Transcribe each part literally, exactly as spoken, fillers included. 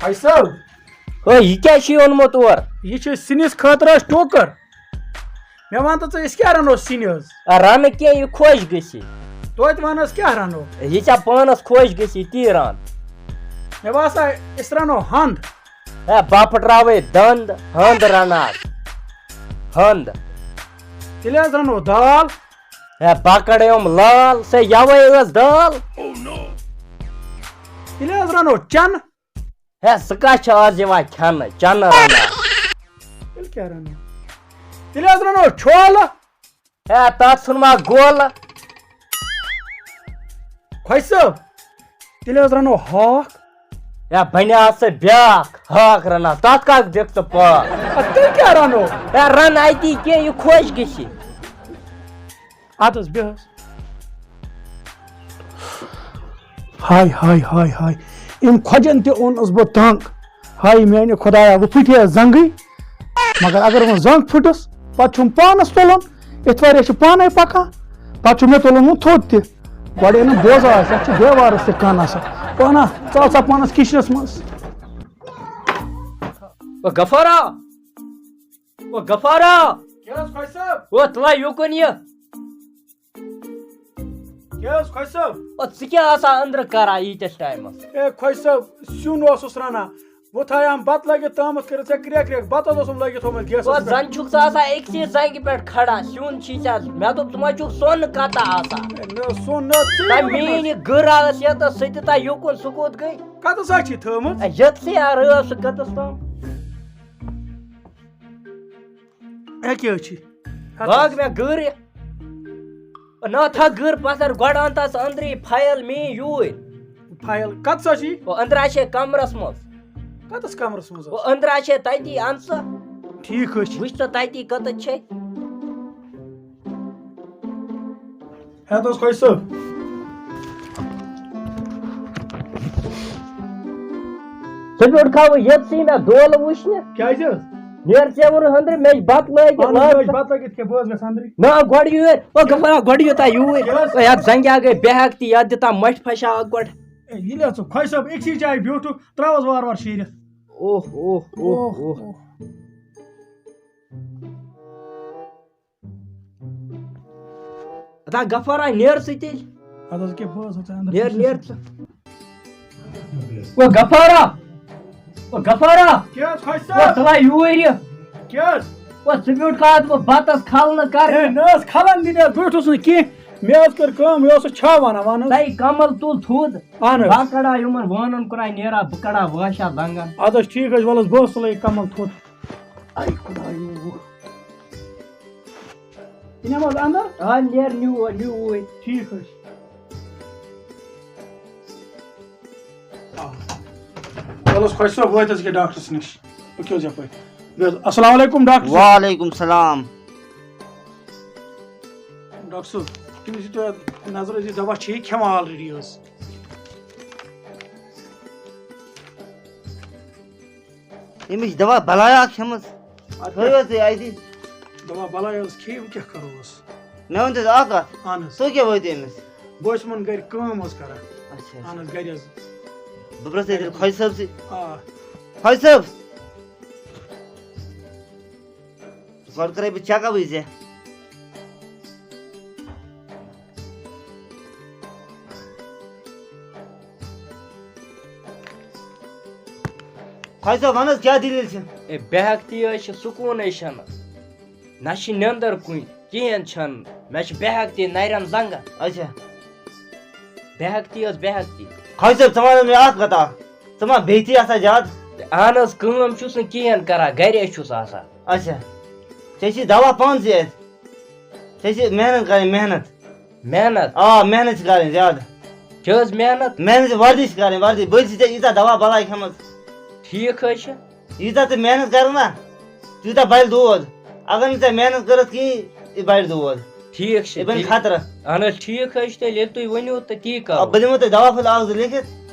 ہے صٲب، ہے، یہِ کیٛاہ چھُے اوٚنمُت اور؟ یہِ چھُ سِنِس خٲطرٕ اَسہِ ٹوکر۔ مےٚ وَن تہٕ ژٕ، أسۍ کیٛاہ رَنو سِنِس؟ آ، رَنہٕ کینٛہہ، یہِ خۄش گژھِ۔ توتہِ وَن حظ، کیٛاہ رَنو؟ یہِ ژےٚ پانَس خۄش گژھِ، تی رَن۔ مےٚ باسان، أسۍ رَنو ہَنٛد۔ ہے، بہٕ پھٕٹراوَے دَنٛد، ہَنٛد رَنہٕ ہاکھ۔ ہَنٛد۔ تیٚلہِ حظ رَنو دال۔ ہے، بہٕ کَڑٕ یِم لال، سۄ یَوَے ٲس دال۔ تیٚلہِ حظ رَنو چَنہٕ۔ ہے، سُہ کَتھ چھُ آز یِوان کھٮ۪نہٕ؟ چَنہٕ رَنان۔ تیٚلہِ کیٛاہ رَنو؟ تیٚلہِ حظ رَنو چھولہٕ۔ ہے، تَتھ ژھُن ما گولہٕ؟ خۄجہِ صٲب، تیٚلہِ حظ رَنو ہاکھ۔ ہے، بَنیٛاو سا بیٛاکھ ہاکھ رَنان، تَتھ کَتھ دِکھ ژٕ پاکھ؟ اَدٕ تیٚلہِ کیٛاہ رَنو؟ ہے، رَن اَتی کینٛہہ، یہِ خۄش گژھِ۔ اَدٕ حظ، بیٚہہ حظ۔ ہاے، ہاے، ہاے، ہاے۔ أمۍ خۄجَن تہِ اوٚنُس بہٕ تنٛگ۔ ہاے میٛانہِ خۄدایا، وۄنۍ پھٕٹے زنٛگٕے۔ مگر اگر وۄنۍ زنٛگ پھٕٹٕس، پَتہٕ چھُم پانَس تُلُن۔ یِتھ پٲٹھۍ چھُ پانَے پَکان، پَتہٕ چھُ مےٚ تُلُن وۄنۍ تھوٚد تہِ۔ گۄڈٕ ییٚلہِ نہٕ بوزان آسہِ، اَتھ چھُ دیوارَس تہِ کَن آسان۔ پانہ، ژٕ اَژ سا پانَس کِچنَس منٛز۔ او غفارا! او غفارا! کیٛاہ حظ خۄجہِ صٲب؟ او تُلہ یوکُن یہِ۔ کیٛاہ حظ خۄجہِ صٲب؟ او ژٕ کیٛاہ آسان أنٛدرٕ کران ییٖتِس ٹایمَس؟ اے خۄجہِ صٲب، سیُن اوسُس رَنان۔ وۄنۍ تھایام بَتہٕ لٲگِتھ تامَتھ کٔرِتھ ژےٚ کرٛٮ۪کھ کرٛٮ۪کھ۔ بَتہٕ حظ اوسُم لٲگِتھ تھوٚومُت گیسَس او پٮ۪ٹھ۔ زَن چھُکھ ژٕ آسان أکسٕے زَنٛگہِ پٮ۪ٹھ کھڑا، سیُن چھی ژےٚ۔ مےٚ دوٚپ ژٕ ما چھُکھ سۄن کَتان آسان۔ اے نہ، سۄن نہ، ژٕے تۄہہِ ووٚنُتھ میٛٲنۍ حظ۔ یہِ گٔر ٲس یَتَس، سُہ تہِ تۄہہِ یوکُن سُہ کوٚت گٔے؟ کَتَس حظ چھی تھٲومٕژ؟ اے یَتسٕے ہا رٲو سُہ کَتَس تام۔ اے کیٛاہ حظ چھی؟ باغ مےٚ گٔر۔ نہ تھا گٔر پَتھر، گۄڈٕ اَن تَس أنٛدرٕے فایل میٛٲنۍ یوٗرۍ۔ فایل کَتھ سا چھی؟ او أنٛدرٕ آسہِ ہے کَمرَس منٛز۔ کَتَس کَمرَس منٛز او حظ؟ أنٛدرٕ آسہِ ہے تَتی، اَن ژٕ۔ ٹھیٖک حظ چھِ۔ وٕچھ ژٕ تَتی کَتَتھ چھے۔ ہیٚتھ حظ خۄجہِ صٲب۔ ژٕ بیوٗٹھ کھاوٕ ییٚتسٕے مےٚ دولہٕ وٕچھنہِ۔ کیٛازِ حظ؟ نیر ژےٚ ووٚنُتھ أنٛدرٕ، مےٚ چھِ بَتہٕ لٲگِتھ اَہَن حظ، مےٚ چھِ واتنَس۔ بَتہٕ لٲگِتھ کیٚنٛہہ، بہٕ حظ گژھٕ أنٛدرٕے۔ نہ، گۄڈٕ یور۔ او، گۄڈٕ یور۔ او، گۄڈٕ یوٗتاہ یوٗرۍ۔ کیٛاہ حظ؟ او، یَتھ زَنٛگہِ اَکھ گٔے بے ہٮ۪کتی، یَتھ دِتہ مَٹھِ پھَشا اَکھ گۄڈٕ۔ اے، ییٚلہِ حظ ژٕ خۄجہِ صٲب أکسٕے جایہِ بیوٗٹھُکھ، ترٛاو حظ وارٕ وارٕ شیٖرِتھ۔ اوہ، اوہ، اوہ، اوہ، اوہ۔ اوہ۔ ادا غفارا، نیر ژٕ تیٚلہِ۔ اَدٕ حظ کیٛاہ، بہٕ حظ ژٕ اَنٛدر نیر، کُن۔ نیر ژٕ۔ او غفارا، او غفارا۔ کیٛاہ حظ خۄجہِ او صٲب؟ ژٕ وَے یوٗرۍ یہِ۔ کیٛاہ حظ؟ او ژٕ بیوٗٹھ کَتھ بہٕ بَتَس کھَل نہٕ کَرنہِ۔ ہے نہ حظ، کھَلَن دِنہِ حظ بیوٗٹھُس نہٕ کینٛہہ۔ مےٚ حظ کٔر کٲم، مےٚ اوس سُہ چھاوان وَنان حظ۔ تَے کَمَل تُل تھوٚد۔ اَہَن حظ۔ بہٕ کَڑا یِمَن وانَن کُناے نیرا، بہٕ کَڑا واشا دَنٛگَن۔ اَدٕ حظ ٹھیٖک حظ چھُ، وَلہٕ حظ بہٕ حظ تُلَے یہِ کَمَل تھوٚد۔ آے خۄدایو۔ یہِ نِمو حظ اَنٛدر؟ آ، نیر، نِیِو، نِیِو اوٗرۍ۔ ٹھیٖک حظ چھُ۔ آ۔ وَلہٕ حظ، خۄجہِ صٲب وٲتۍ حظ ییٚکیٛاہ ڈاکٹرَس نِش۔ پٔکِو حظ یَپٲرۍ۔ بیٚہہ حظ۔ السلام علیکُم ڈاکٹر صٲب۔ وعلیکُم السلام۔ ڈاکٹر صٲب، تُہۍ ٲسِو تُہۍ نظر أسۍ دوا چھِ یہِ کھٮ۪وان already حظ۔ أمِس چھِ دوا بَلایا کھٮ۪مٕژ۔ اَدٕ تھٲیِو حظ تُہۍ اَتہِ۔ دوا بَلایا حظ کھیٚیہِ، وۄنۍ کیٛاہ کَرو حظ؟ مےٚ ؤنۍ تَو اَکھ کَتھ۔ اَہَن حظ۔ تُہۍ کیٛاہ وٲتِو أمِس؟ بہٕ اوسُس یِمَن گَرِ کٲم حظ کَران۔ اچھا۔ اَہَن حظ، گَرِ حظ۔ بہٕ پرٛژھٕ تیٚلہِ خۄجہِ صٲبسٕے۔ آ۔ خۄجہِ صٲب۔ گۄڈٕ کَرَے بہٕ check upٕے ژےٚ۔ خۄجہِ صٲب، وَن حظ، کیٛاہ دٔلیٖل چھِ؟ اے، بے ہٮ۪کتی حظ چھِ، سکوٗنٕے چھَنہٕ۔ نہ چھِ نیٚنٛدٕر کُنہِ، کِہیٖنۍ چھَنہٕ۔ مےٚ چھِ بے ہٮ۪کتی نَرٮ۪ن زنٛگَن۔ اچھا۔ بے ہٮ۪کتی حظ، بے ہٮ۪کتی۔ خۄجہِ صٲب، ژٕ وَن حظ مےٚ اَکھ کَتھا، ژٕ ما بیٚہتی آسان زیادٕ؟ اہن حظ، کٲم چھُس نہٕ کِہیٖنۍ کَران، گَرے چھُس آسان۔ اچھا۔ ژےٚ چھی دَوا پانسٕے اَتہِ۔ ژےٚ چھِ محنت کَرٕنۍ، محنت۔ محنت؟ آ، محنت چھِ کَرٕنۍ زیادٕ۔ کیٛاہ حظ محنت؟ محنت چھِ، وردی چھِ کَرٕنۍ، وردی۔ بٔلۍ چھِ ژےٚ ییٖژاہ دَوا بَلاے کھٮ۪مٕژ۔ ٹھیٖک حظ چھِ۔ ییٖژاہ ژٕ محنت کَرَکھ نا، تیوٗتاہ بَلہِ دود۔ اگر نہٕ ژےٚ محنت کٔرٕتھ کِہیٖنۍ، یہِ بَلہِ دود۔ ٹھیٖک چھِ، یہِ بَنہِ تیٚلہِ خطرٕ۔ اہن حظ، ٹھیٖک حظ چھِ، تیٚلہِ ییٚلہِ تُہۍ ؤنِو تہٕ تی آ، کَرو۔ بہٕ دِمو تۄہہِ دَوا پھٔلۍ اَکھ زٕ لیکھِتھ،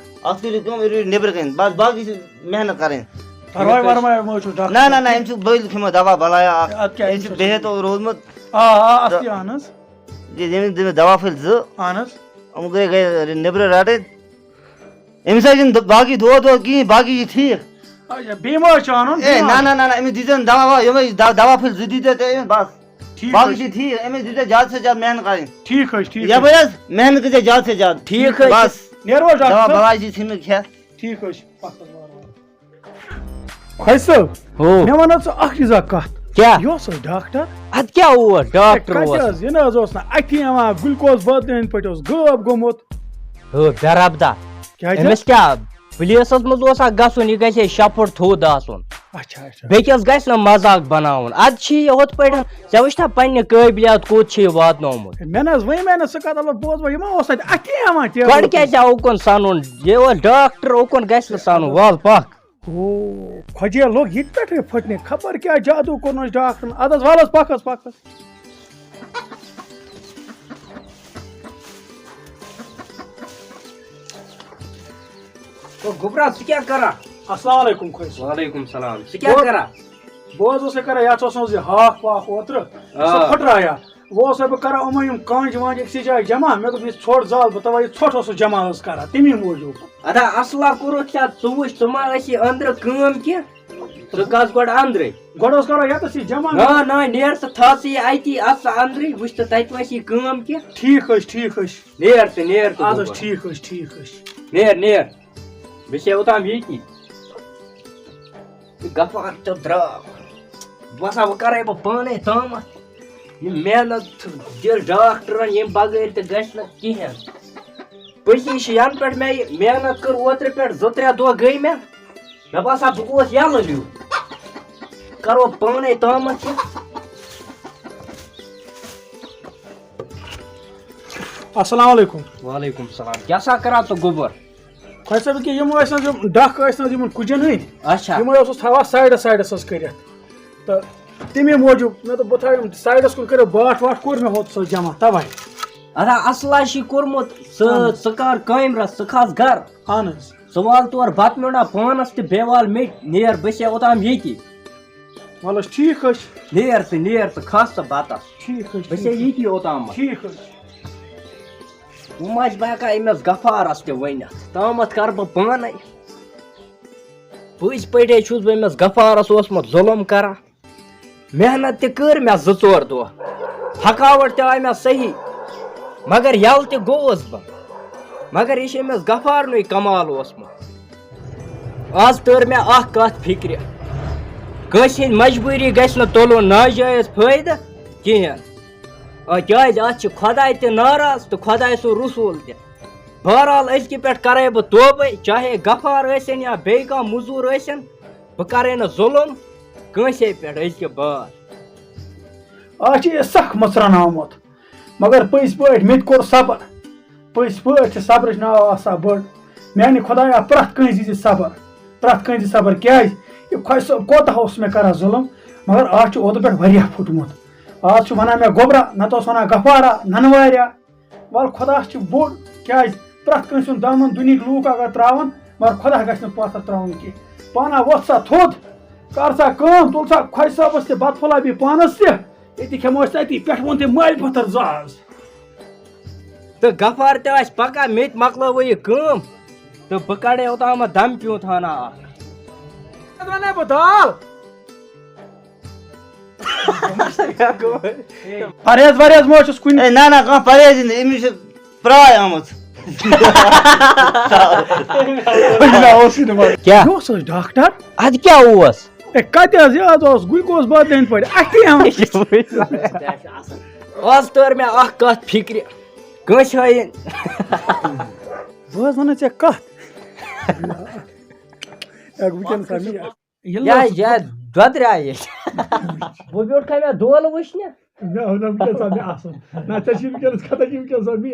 اَتھ کٔرِو کٲم، یہِ روزِ نیٚبرٕ کَنہِ۔ بَس باقٕے چھِ محنت کَرٕنۍ۔ پَرواے وَرواے مہ حظ چھُ ڈاکٹر نہ، نہ، صٲب۔ نہ، أمۍ چھُ بٔلۍ کھیوٚمُت دَوا بَلایا اَکھ۔ اَدٕ کیٛاہ، أمۍ چھُ أمۍ چھُ بِہِتھ اوس روٗدمُت۔ آ، آ، اَصلی، تہٕ اہن حظ۔ یہِ، ییٚمۍ دِتۍ مےٚ دَوا پھٔلۍ زٕ۔ اہن حظ۔ یِم گٔے، گٔے نیٚبرٕ رَٹٕنۍ۔ أمِس حظ چھِنہٕ دۄ- باقٕے دود وود کِہیٖنۍ، باقٕے چھِ ٹھیٖک۔ اچھا، بیٚیہِ ما حظ چھُ اَنُن؟ اے، نہ، نہ، نہ، نہ، أمِس دیٖزیو نہٕ دوا ووا، یِمَے دَ- دوا پھٔلۍ زٕ دیٖزیو تُہۍ أمِس، بَس۔ ٹھیٖک باقٕے حظ چھِ چھُ۔ ٹھیٖک، أمِس دیٖزیو زیادٕ سے زیادٕ محنت کَرٕنۍ۔ ٹھیٖک حظ چھُ، ٹھیٖک حظ یَپٲرۍ چھُ۔ حظ محنت کٔرۍزیو زیادٕ سے زیادٕ۔ ٹھیٖک حظ دَوا چھُ۔ بَس۔ نیرو حظ دَوا ڈاکٹر صٲب؟ بَلاے چھِ ژھٕنمٕتۍ کھٮ۪تھ۔ ٹھیٖک حظ چھُ۔ پَکھ حظ وارٕ وارٕ۔ خۄجہِ صٲب، ہو۔ مےٚ وَن حظ ژٕ اَکھ چیٖزا کَتھ۔ کیٛاہ؟ یہِ اوس حظ ڈاکٹر؟ اَدٕ کیٛاہ اوس؟ ڈاکٹر کَتہِ اوس۔ حظ؟ یہِ نہٕ حظ اوس نہٕ اَتھی یِوان، گلوکوز بٲتلہِ ہٕنٛدۍ پٲٹھۍ اوس غٲب گوٚمُت۔ ہو، بے ربدا۔ کیٛازِ؟ أمِس کیٛاہ پُلیٖسَس منٛز اوسا گژھُن؟ یہِ گژھِ ہے شےٚ فُٹ تھوٚد آسُن۔ اچھا، اچھا۔ بیٚکِس گژھِ نہٕ مذاق بناوُن۔ اَدٕ چھِ یہِ ہُتھ پٲٹھۍ، ژےٚ وٕچھتھا پنٛنہِ قٲبلیت کوٚت چھِ یہِ واتنومُت؟ مےٚ نہ حظ وۄنۍ مےٚ نہ سُہ کَتھ، البتہ بوز وۄنۍ، یہِ ما اوس اَتہِ اَتھِ یِوان ٹیبلَس گۄڈٕ کیٛازِ پٮ۪ٹھ؟ ژےٚ اوکُن سَنُن؟ یہِ اوس ڈاکٹر، اوکُن گژھِ نہٕ سَنُن۔ وَل پَکھ۔ او، خۄجے لوٚگ ییٚتہِ پٮ۪ٹھٕے پھٕٹنہِ، خبر کیٛاہ جادوٗ کوٚرنَس ڈاکٹرَن۔ اَدٕ حظ وَل حظ پَکھ حظ، پَکھ حظ۔ او گوٚبرا، ژٕ کیٛاہ کران؟ السلام علیکم خۄش۔ وعلیکم السلام۔ ژٕ کیٛاہ بہٕ کران؟ بہٕ حظ اوسُس کران، یَتھ اوس نہٕ حظ یہِ ہاکھ واکھ اوترٕ، آ۔ سُہ پھٕٹرایہ۔ وۄنۍ اوسُس بہٕ کران یِمَے یِم کانٛجہِ وانٛجہِ أکسٕے جایہِ جمع، مےٚ دوٚپ یہِ ژھۄٹھ زال، بہٕ تَوَے یہِ ژھۄٹھ اوسُس جمع حظ کران، تَمی موٗجوٗب۔ ادا اصلا کوٚرُتھ کیٛاہ؟ ژٕ وٕچھ، ژٕ ما ٲسی أنٛدرٕ کٲم کینٛہہ؟ ژٕ گژھ گۄڈٕ أنٛدرَے۔ گۄڈٕ اوس کران یَتَس یہِ جمع۔ نہ، نہ، نیر ژٕ، تھاو ژٕ یہِ اَتی، اَژھ ژٕ أنٛدرٕے، وٕچھ ژٕ تَتہِ ما ٲسی کٲم کینٛہہ۔ ٹھیٖک حظ چھُ، ٹھیٖک حظ چھُ۔ نیر ژٕ، نیر ژٕ اَدٕ حظ، گوٚبُر۔ ٹھیٖک حظ چھُ، ٹھیٖک حظ چھُ۔ نیر، نیر۔ بہٕ چھُسے اوٚتام ییٚتی۔ یہِ غفار تہِ درٛاو۔ بہٕ باسان، وۄنۍ کَرَے بہٕ پانَے تامَتھ۔ یہِ محنت دِل ڈاکٹرَن، ییٚمہِ بغٲر تہِ گژھِ نہٕ کِہیٖنۍ۔ پٔزی چھِ، یَنہٕ پٮ۪ٹھ مےٚ یہِ محنت کٔر اوترٕ پٮ۪ٹھ، زٕ ترٛےٚ دۄہ گٔے مےٚ، مےٚ باسان، بہٕ گوس یَلہٕ ہیوٗ۔ کَرو پانَے تامَتھ یہِ۔ السلام علیکم۔ وعلیکم السلام۔ کیٛاہ سا کران ژٕ گوٚبُر؟ خۄجہِ صٲب، ییٚکیٛاہ یِم ٲسۍ نہٕ حظ، یِم ڈَکھ ٲسۍ نہٕ حظ یِمَن کُجَن ہٕنٛدۍ؟ اچھا۔ یِمَے اوسُس تھاوان سایڈَس سایڈَس حظ کٔرِتھ۔ تہٕ تَمے موٗجوٗب مےٚ دوٚپ، بہٕ تھاوٕ یِم سایڈَس کُن کٔرِتھ، باٹھ واٹھ کوٚر مےٚ ہوٚت سُہ جمع تَوَے۔ اَدا اَصلا چھُے کوٚرمُت، ژٕ، اَہَن حظ۔ ژٕ کَر کامہِ رَژھ، ژٕ کھَس گَرٕ۔ اَہَن حظ۔ ژٕ وال تور بَتہٕ میوٚنٛڈا پانَس تہِ، بیٚیہِ وال مےٚ تہِ، نیر، بہٕ چھُسے اوٚتام ییٚتی۔ وَلہٕ حظ، ٹھیٖک حظ چھُ۔ نیر ژٕ، نیر ژٕ، کھَس ژٕ بَتَس۔ ٹھیٖک حظ چھُ، بہٕ چھُسے ٹھیٖک۔ ییٚتی اوٚتام۔ ٹھیٖک حظ چھُ۔ وۄنۍ ما چھُس بہٕ ہٮ۪کان أمِس غفارَس تہِ ؤنِتھ؟ تامَتھ کَرٕ بہٕ پانَے۔ پٔزۍ پٲٹھۍ چھُس بہٕ أمِس غفارَس اوسمُت ظُلُم کَران۔ محنت تہِ کٔر مےٚ زٕ ژور دۄہ، تھکاوٹ تہِ آے مےٚ صحیح، مگر یَلہٕ تہِ گوٚوُس بہٕ۔ مگر یہِ چھُ أمِس غفارنُے کمال اوسمُت۔ آز تٔر مےٚ اکھ کتھ فکرِ، کٲنٛسہِ ہٕنٛدۍ مجبوٗری گژھِ نہٕ تُلُن ناجٲیز فٲیدٕ کِہیٖنۍ۔ آ، کیٛازِ اَتھ چھِ خۄداے تہِ ناراض تہٕ خۄداے سُنٛد رسوٗل تہِ۔ بہرحال، أزکہِ پٮ۪ٹھ کرے بہٕ توبے، چاہے غفار ٲسِن یا بیٚیہِ کانٛہہ مٔزوٗر ٲسِن، بہٕ کرے نہٕ ظُلُم کٲنٛسے پٮ۪ٹھ أزکہِ بعد۔ آز چھِ یہِ سخ مٕژرن آمُت، مگر پٔزۍ پٲٹھۍ مےٚ تہِ کوٚر صبر۔ پٔزۍ پٲٹھۍ چھِ صبرٕچ ناو آسان بٔڑ۔ میانہِ خۄدایا، پرٛٮ۪تھ کٲنٛسہِ دِژ صبر، پرٛٮ۪تھ کٲنٛسہِ دِ صبر۔ کیٛازِ؟ یہِ خۄجہِ صٲب کوتاہ اوس مےٚ کران ظُلُم، مگر آز چھُ اوترٕ پٮ۪ٹھ واریاہ پھُٹمُت۔ آز چھُ وَنان مےٚ گوٚبرا، نَتہٕ اوس وَنان غفارا، نَنہٕ واریا۔ وَلہٕ، خۄدا چھُ بوٚڑ۔ کیٛازِ؟ پرٛٮ۪تھ کٲنٛسہِ ہُنٛد دامن دُنہِکۍ لوٗکھ اگر ترٛاوَن، مگر خۄدا گژھِ نہٕ پاتھر ترٛاوُن کینٛہہ۔ پانا وۄتھ سا تھوٚد، کر سا کٲم، تُل سا خۄجہِ صٲبَس تہِ بَتہٕ پھوٚلہ بیٚیہِ پانَس تہِ، ییٚتہِ کھٮ۪مو أسۍ تَتی، پٮ۪ٹھ ووٚن تٔمۍ مالہِ پَتھر زٕ آز۔ تہٕ غفار تہِ آسہِ پَکان، مےٚ تہِ مۄکلٲو وۄنۍ یہِ کٲم، تہٕ بہٕ کَڑے اوٚتامَتھ دَم پیوٗنٛت ہنا اَکھ۔ اَتھ وَنَے بہٕ دال۔ پرہیز ورہیز ما چھُس کُنہِ؟ اے، نہ، نہ، کانٛہہ پرہیزٕے نہٕ، أمِس چھِ پراے آمٕژ۔ کیٛاہ؟ یہِ اوس حظ ڈاکٹر؟ اَدٕ کیٛاہ اوس؟ اے، کَتہِ حظ؟ یہِ حظ اوس گلوکوز بٲتلہِ ہٕنٛدۍ پٲٹھۍ اَتھِ یِوان۔ آز تٔر مےٚ اَکھ کَتھ فِکرِ، کٲنٛسہِ ہٲیِن۔ بہٕ حظ وَنہٕ ژےٚ کَتھ۔ اے، وٕنکٮ۪نَس آو مےٚ یہِ یا، حظ چھُ یا، پھُٹمُت۔ دۄدریٛاے ییٚتہِ۔ بہٕ بیوٗٹھکھا مےٚ دولہٕ وٕچھنہِ؟ نہ، نہ، وٕنکٮ۪س آو مےٚ اَصٕل۔ نہ، ژےٚ چھِ وٕنکٮ۪نَس خطا کہِ وٕنکٮ۪س آو مےٚ